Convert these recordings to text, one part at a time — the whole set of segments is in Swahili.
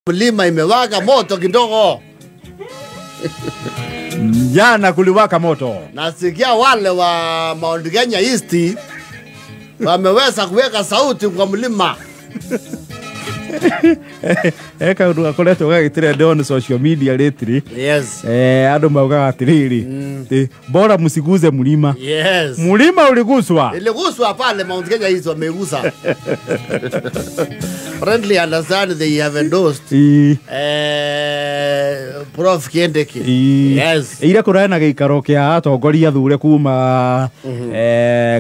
Mlima imewaka moto kidogo. Jana kuliwaka moto. Nasikia wale wa Mount Kenya East wameweza kuweka sauti kwa mlima. Eka undu gakoretwo gagĩtrend on social media lately. Yes. Andũ maugaga atiriri, bora msiguze mlima. Yes. Mlima uliguswa. Iliguswa pale Mount Kenya East wamegusa. Friendly understand they have endorsed Prof Kindiki. Yes. Ira kũraya gĩikaro kĩa atongoria thure kuma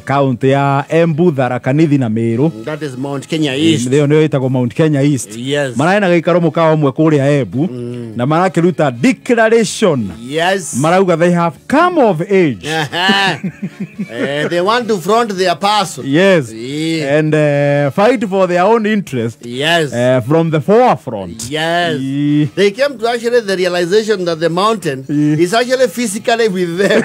county ya Embu, Tharaka Nithi na Meru. That is Mount Kenya East. Ndio ndio ĩtagwo Mount Kenya East. Yes. Maraya na gĩikaro mũkawa ũmwe kũrĩa Embu na marakĩruta declaration. Yes. Marauga they have come of age. They want to front their person. Yes. Yeah. And fight for their own interest. Yes. From the forefront. Yes. Yeah. They came to actually the realization that the mountain is actually physically with them.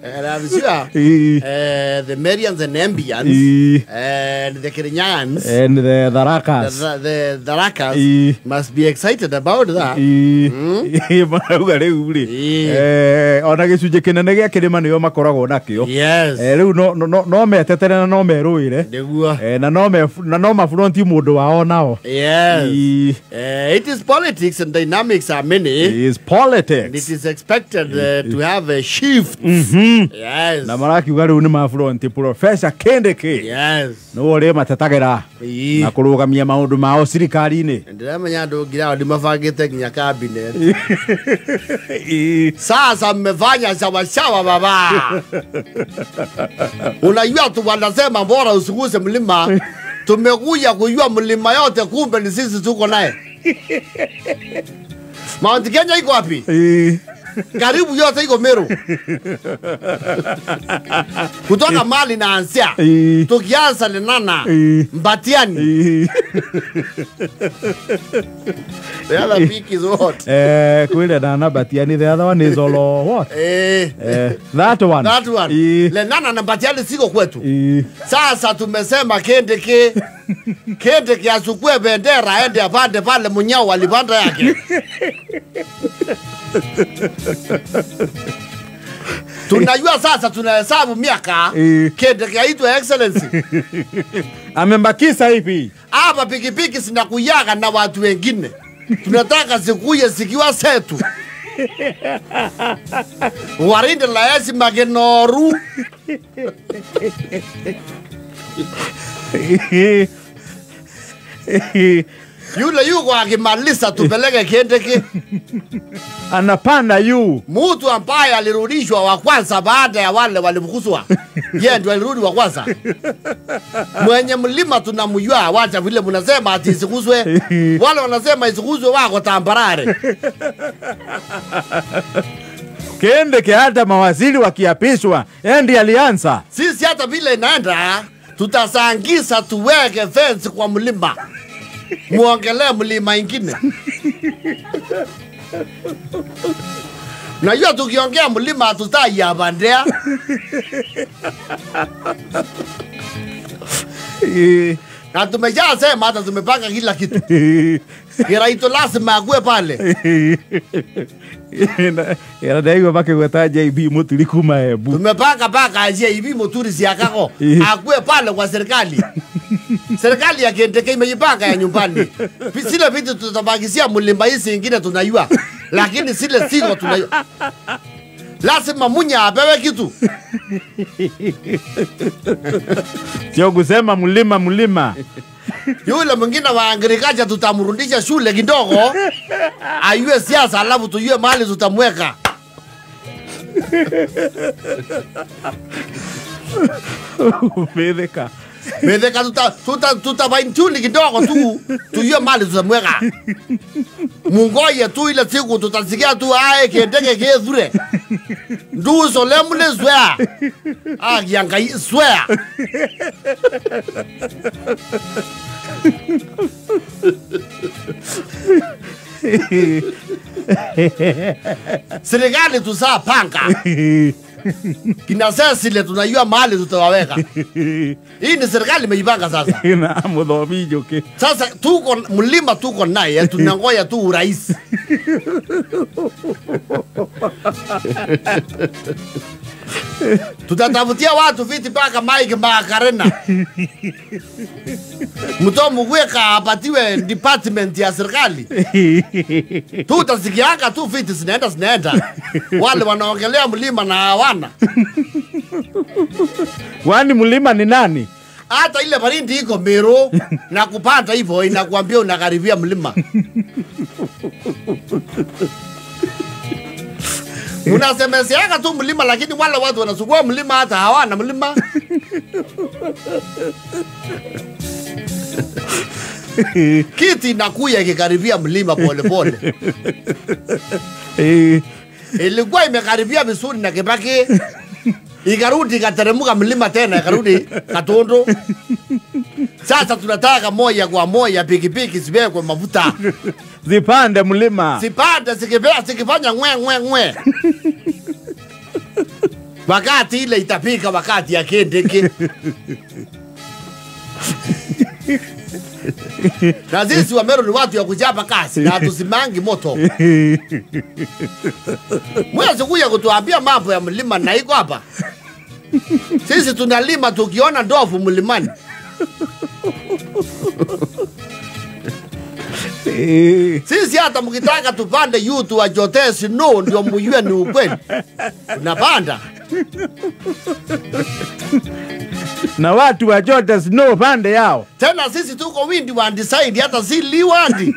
And I'm sure the Merians and Embians and the Kenyans and the Tharakas, the Tharakas must be excited about that. Marauga rĩu rĩ, ona gĩcunjĩ kĩnene gĩa kĩrĩma nĩo makoragwo nakĩo. Yes. Rĩu no metetere na no merũĩre. Nĩguo. Na no mafronti mũndũ wao nao. Yes. It is politics and dynamics are many. It is politics. And it is expected to have a shift. Yes. Na marakiuga rĩu nĩ mafronti Professor Kindiki. Yes. No ũrĩa matetagĩra na kũrũgamia maũndũ mao thirikari-inĩ. Ndĩramenya andũ ngira nĩ mabangĩte nginya cabinet. Sasa mmefanya sawa baba. Unajua tu wanasema bora usiguse mlima. Tumekuja kujua mlima yote, kumbe ni sisi tuko naye. Mount Kenya iko wapi? Karibu yote iko Meru. Kutoka Mali na Ansia. Tukianza Lenana, Mbatiani. The other peak is what? Kwile na Mbatiani, the other one is Olo what? That one. That one. Lenana na Mbatiani siko kwetu. Sasa tumesema Kindiki. Kindiki asukue bendera aende apande pale Munyao alipanda yake. Tunajua sasa tunahesabu miaka. Kindiki aitwe excellency. Amembakisa hivi. Hapa pikipiki zinakuyaga na watu wengine. Tunataka zikuye zikiwa setu. Warinde laesi magenoru. Yule yuko akimaliza tupeleke Kindiki. Anapanda yu. Mtu ambaye alirudishwa wa kwanza baada ya wale walimkuswa. Yeye ndio alirudi wa kwanza. Mwenye mlima tunamjua, wacha vile mnasema ati isiguswe. Wale wanasema isiguswe wako tambarare. Kindiki hata mawaziri wakiapishwa, yeye ndiye alianza. Sisi hata vile inaenda tutasangisa tuweke fence kwa mlima. Muongelee mlima ingine. Na hiyo tukiongea mlima hatutai ya bandea. Na tumeshasema hata tumepanga kila kitu. Kiraito lazima akue pale. Era ndaigo makigweta JB Muturi kuma Embu. Tumepanga paka JB Muturi siakako akue pale kwa serikali. Serikali ya Kindiki imejipanga ya nyumbani. Sile vitu tutabakisia mlima hizi ingine tunajua. Lakini sile siko tunajua. Lazima Munya apewe kitu. Sio kusema mlima mlima. Yule mwingine wa agriculture tutamrudisha shule kidogo. Ayue siasa alafu tujue mahali tutamweka. Metheka. Metheka tuta fine tune kidogo tu tujue mahali tutamweka. Mungoye tu ile siku tutasikia tu ae Kindiki kithure. Nduso lemule swear. Ah yangai swear. Serikali tusapanga. Kina Cecily tunajua mahali tutawaweka. Hii ni serikali imejipanga sasa. Na Muthomi Njuki. Sasa tuko mlima, tuko naye, tunangoja tu urais. Tutatafutia watu viti mpaka Mike Makarena. Mtomu Gweka apatiwe department ya serikali. Tutasikianga tu viti zinaenda. Wale wanaongelea mlima na hawana. Wani mlima ni nani? Hata ile baridi iko Meru na kupanda hivyo inakuambia unakaribia mlima. Unasemeseanga tu mlima, lakini wale watu wanasugua mlima hata hawana mlima. Kiti inakuya ikikaribia mlima pole pole. Ilikuwa imekaribia vizuri na Kibaki, ikarudi ikateremuka mlima tena, ikarudi Katundu. Sasa tunataka moja kwa moja pikipiki ziwekwe mafuta. Zipande mlima. Zipande, zikifanya ngwe ngwe ngwe. Wakati ile itapika, wakati ya Kindiki. Na sisi wa Meru ni watu ya kuchapa kasi na hatusimangi moto. Mwezi kuja kutuambia mambo ya mlima na iko hapa. Sisi tunalima tukiona ndovu mlimani. Sisi hata mkitaka tupande yutu wajotee snow ndio mjue ni ukweli. Tunapanda. Na watu wajote snow pande yao. Tena sisi tuko windi wandi side, hata si liwandi.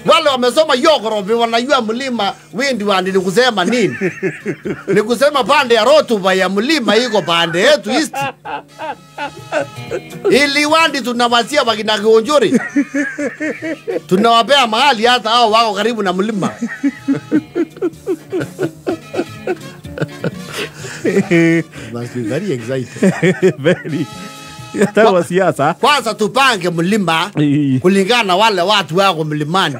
Wale wamesoma yogoro wanajua mlima windi wandi ni kusema nini? Ni kusema pande ya rotuba ya mlima iko pande yetu east. Ili wandi tunawasia wakina Kionjori. Tunawapea mahali hata hao wako karibu na mlima. Must be very excited. Very. Hata siasa. Kwanza tupange mlima kulingana na wale watu wako mlimani.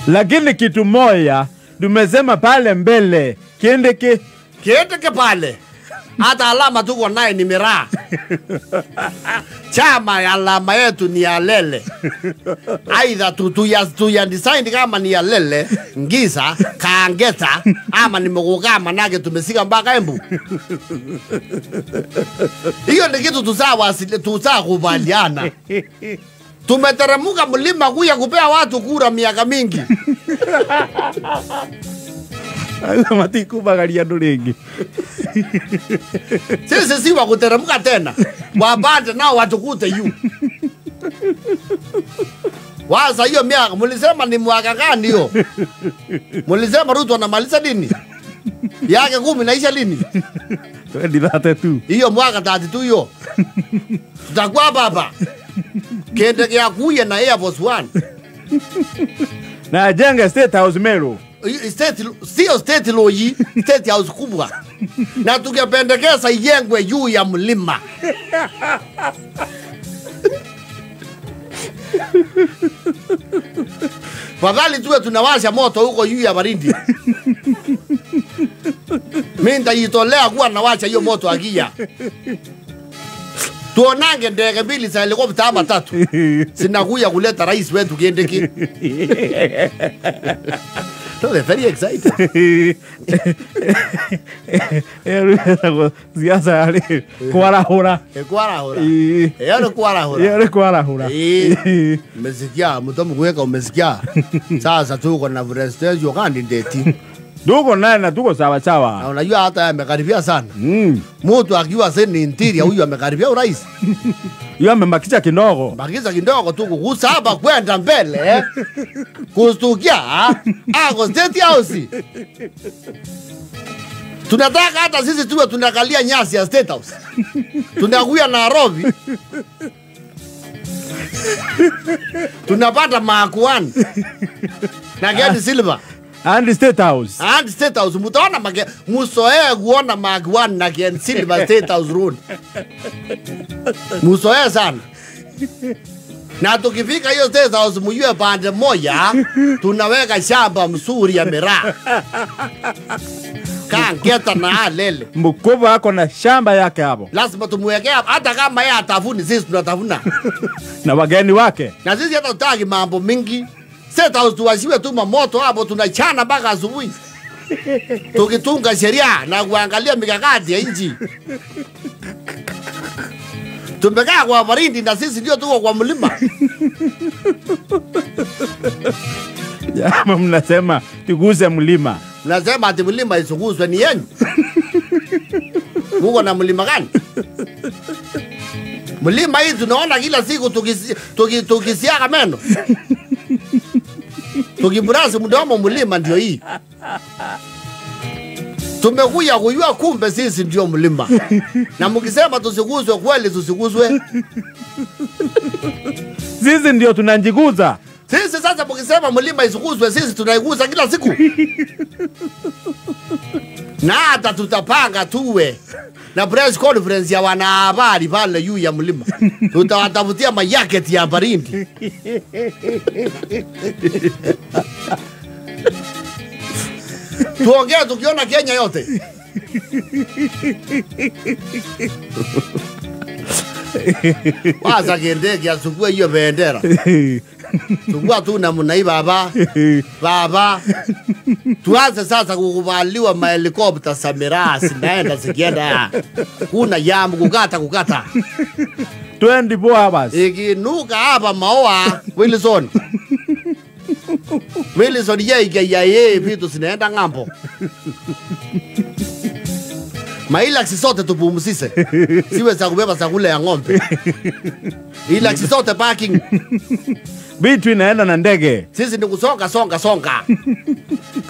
Lakini kitu moja tumesema pale mbele, Kindiki Kindiki pale. Hata alama tuko naye ni miraa. Chama ya alama yetu ni ya lele. Aidha tuya design kama ni ya lele, ngiza, kaangeta, ama ni mguka manake tumesika mpaka Embu. Hiyo ni kitu tusaa kubaliana. Tumeteremuka mlima kuya kupea watu kura miaka mingi. Matikubagaria andu ringi. Sisi si wa kuteremuka tena. Wapande nao watukute yu. Waza hiyo miaka mulisema ni mwaka gani hiyo? Mulisema Ruto anamaliza lini? Yake 10 naisha lini? 2032. Hiyo mwaka 32 hiyo. Tutakuwa baba. Kende ya kuya na Air Force One. Na ajenge State House Meru. State, sio state loyi, state house kubwa. Na tukipendekeza ijengwe juu ya mlima. Fadhali tuwe tunawasha moto huko juu ya baridi. Mimi nitajitolea kuwa nawasha hiyo moto akia. Tuonange ndege mbili za helikopta ama tatu. Sinakuja kuleta rais wetu Kindiki. No, they're very excited. Siasa yale kuarahura. Kuarahura. Yale kuarahura. Yale kuarahura. Umesikia mtomo kuweka umesikia. Sasa tuko na president candidate. Tuko naye na tuko sawa sawa. Na unajua hata amekaribia sana. Mtu akiwa seni interior huyu amekaribia urais. Yeye amebakisha kidogo. Bakisha kidogo tu kugusa hapa kwenda mbele. Kustukia ako State House. Tunataka hata sisi tuwe tunakalia nyasi ya State House. Tunakuya Nairobi. Tunapata maakuani na Gedi Silver. And State House. And State House. Mutaona musoe kuona Mark 1 na Ken Silver State House Road. Musoe sana. Na tukifika hiyo State House mjue pande moja tunaweka shamba mzuri ya miraa. Kangeta na alele. Mkubwa ako na shamba yake hapo. Lazima tumwekee hata kama yeye atavuni, sisi tunatavuna. Na wageni wake. Na sisi hata tutaki mambo mingi. State House tuwashiwe tu moto hapo, tunachana mpaka asubuhi. Tukitunga sheria na kuangalia mikakati ya nchi. Tumekaa kwa baridi na sisi ndio tuko kwa mlima. Jamaa mnasema tuguze mlima. Mnasema ati mlima isuguzwe ni yenu. Muko na mlima gani? Mlima hii tunaona kila siku tukisiaga meno. Tukiburasi mdomo, mlima ndio hii. Tumekuja kujua kumbe sisi ndio mlima. Na mkisema tusiguzwe, kweli tusiguzwe. Sisi ndio tunajiguza. Sisi sasa mkisema mlima isiguzwe, sisi tunaiguza kila siku. Na hata tutapanga tuwe na press conference ya wanahabari pale juu ya mlima. Tutawatafutia majaketi ya baridi. Tuongee tukiona Kenya yote. Waza Kindiki asukue hiyo bendera. Tukua tu na mnai baba. Baba. Tuanze sasa kukubaliwa mahelikopta za miraa zinaenda zikienda. Kuna yamu kukata kukata. 24 hours. Ikinuka hapa maoa Wilson. Wilson yeye vitu zinaenda ngambo. Mailax sote tupumzise. Siwe za kubeba za kule ya ng'ombe. Ilax sote parking. Bitu inaenda na ndege. Sisi ni kusonga songa songa.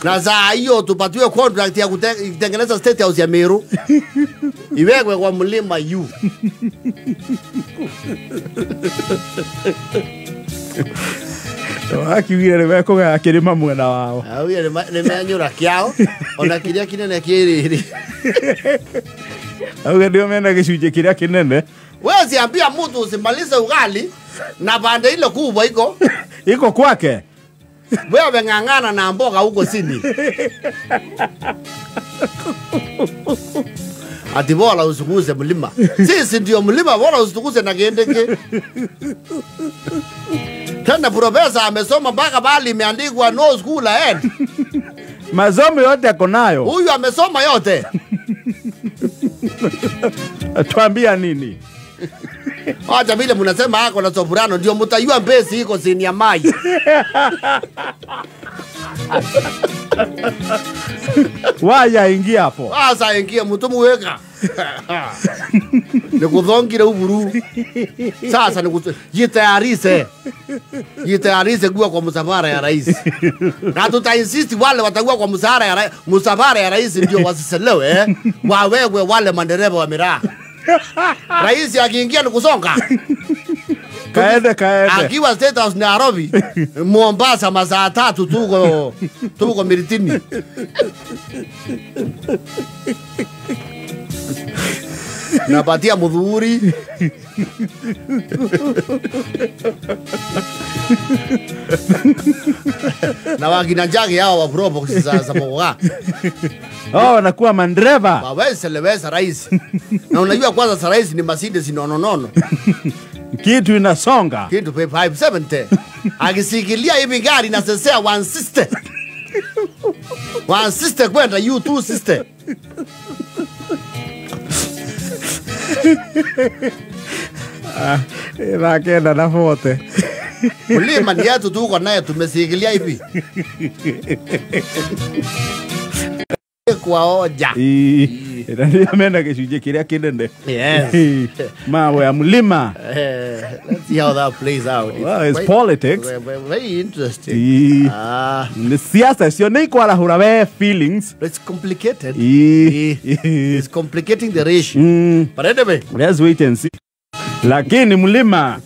Na za hiyo tupatiwe contract ya kutengeneza State House ya Meru. Iwekwe kwa mlima yu. Akiwira nĩmekũgaya kĩrĩma mwena wao. Augire nĩmenyũra kĩao ona kĩrĩa kĩnene kĩrĩrĩ. Auge ndio mena gĩcunjĩ kĩrĩa kĩnene. Wewe siambia mtu usimalize ugali na pande ile kubwa iko. Iko kwake. Wewe ng'ang'ana na mboga huko chini. Ati bora usiguze mlima. Sisi ndio mlima, bora usiguze na Kindiki. Tena profesa amesoma mpaka bali imeandikwa no school ahead. Masomo yote yako nayo. Huyu amesoma yote. Atuambia nini? Acha vile mnasema hako na soprano ndio mtayua mbesi iko chini ya maji. Waya ingia hapo. Sasa ingia mtu muweka. Nikuthongire uburu. Sasa jitayarishe. Jitayarishe kuwa kwa msafara ya rais. Na tuta insist wale watakuwa kwa msafara ya rais, msafara ya rais ndio wasiselewe, Wawekwe wale madereva wa miraa. Rais akiingia ni kusonga. Kaende kaende. Akiwa State House Nairobi, Mombasa masaa 3 tuko Miritini. Napatia mudhuri. Na wakina Njagi hao wa Probox za Mogoga. Oh, wanakuwa mandreva. Waweze rais. Na unajua kwanza sa rais ni Mercedes nononono. Kitu inasonga. Kitu 570. Akisikilia hivi gari inasesea 160. 160 kwenda U260. Rakenda na fote. Mlima ni yetu tuko naye tumesikilia hivi. Kwa oja. Ndio mena gĩcunjĩ kĩrĩa kĩnene. Yes. Mawe ya mlima. Let's see how that plays out. It's, well, it's politics. Very interesting. Ni siasa sio ni kwarahũra we feelings. It's complicated. It's complicating the ratio. But anyway, let's wait and see. Lakini mlima.